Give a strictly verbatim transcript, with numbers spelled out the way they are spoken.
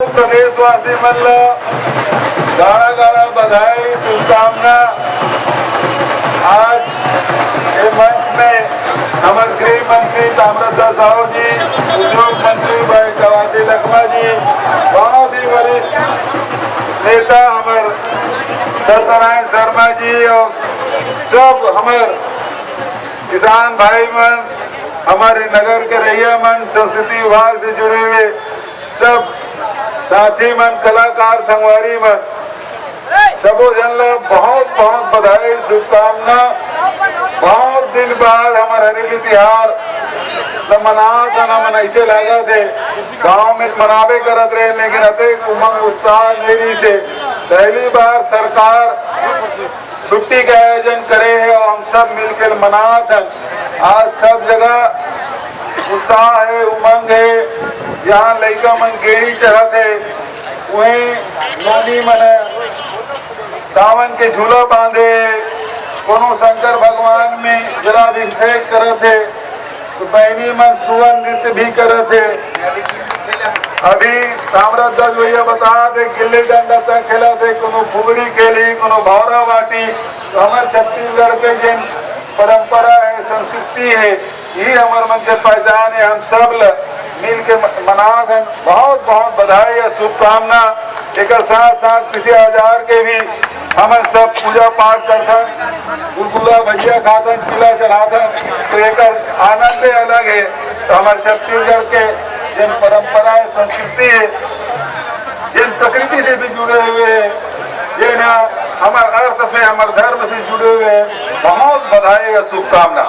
प्रदेशवासी मन ला गाड़ा गाड़ा बधाई, शुभकामना। आज ये मंच में हमर गृह मंत्री ताम्रध्वज साहू जी, उद्योग मंत्री भाई कवासी लखमा जी, बहुत ही वरिष्ठ नेता हमर सत्यनारायण शर्मा जी और सब हमर किसान भाई मन, हमर नगर के रहिया मन, संस्कृति विभाग से जुड़े हुए सब साथी मन, कलाकार संगवारी मन, सबो झन ला बहुत बहुत बधाई, शुभकामना। बहुत दिन बाद हमर हरेली तिहार ल मनात हन, हमन ऐसे लागत हे गांव में मनाबे करत रहे, लेकिन अतेक उमंग उत्साह नहीं रहिस हे। पहली बार सरकार छुट्टी के आयोजन करे हे और हम सब मिलकर मनात हन। आज सब जगह उत्साह हे, उमंग हे। यहाँ लइका मन गेड़ी चढ़त हे, वहीं नोनी मन सावन के झूला बांधे हे, कोनो शंकर भगवान में जलाभिषेक करत हे, तो बहिनी मन सुवन नृत्य भी करत हे। अभी ताम्रध्वज भैया बतात हे, गिल्ली डंडा तक खेलत हे, कोनो फुगड़ी खेली, कोनो भौरा बाटी। तो हमर छत्तीसगढ़ के जेन परंपरा हे, संस्कृति हे, यही हमर मन के पहचान हे। हम सब ल मिल के म-, मनात हन। बहुत बहुत बधाई और शुभकामना। एकर साथ साथ कृषि औजार के भी हमन सब पूजा पाठ करथन, गुलगुला भजिया खाथन, चीला चढ़ाथन, तो एकर आनंद अलग हे। तो हमर छत्तीसगढ़ के जेन परंपरा हे, संस्कृति हे, जेन प्रकृति से भी जुड़े हुए हे, जेन हमर अर्थ से, हमर धर्म से जुड़े हुए हे, बहुत बधाई और शुभकामना।